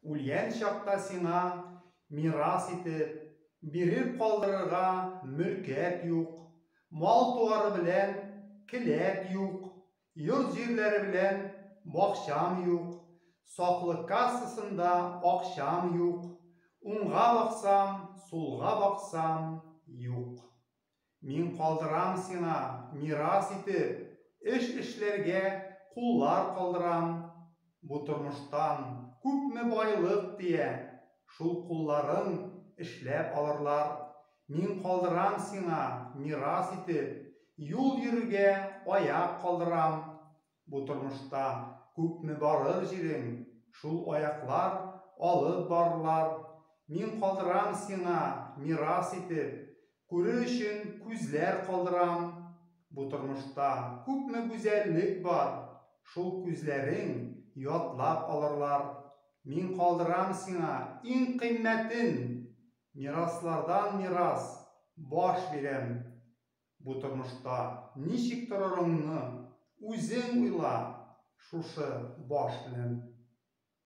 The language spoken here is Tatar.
Үлгән чакта сиңа мирас итеп биреп калдырырга мөлкәт юк, мал-туары белән келәт юк, йорт-җирләре белән бакчам юк, саклык кассасында акчам юк, уңга баксам, сулга баксам, юк. Мин калдырам сиңа мирас итеп, Эш эшләргә куллар калдырам. Бу тормыштан күпме байлык тия, Шул кулларың эшләп алырлар. Мин калдырам сиңа мирас итеп, Юл йөрергә аяк калдырам. Бу тормышта күпме барыр җирең, Шул аяклар алып барырлар. Мин калдырам сиңа мирас итеп, Күрер өчен күзләр калдырам. Бу тормышта күпме гүзәллек бар, Шул күзләрең ятлап алырлар. Мин калдырам сиңа иң кыйммәтен, Мираслардан мирас, баш бирәм. Бу тормышта ничек торырыңны үзең уйла, шушы баш белән.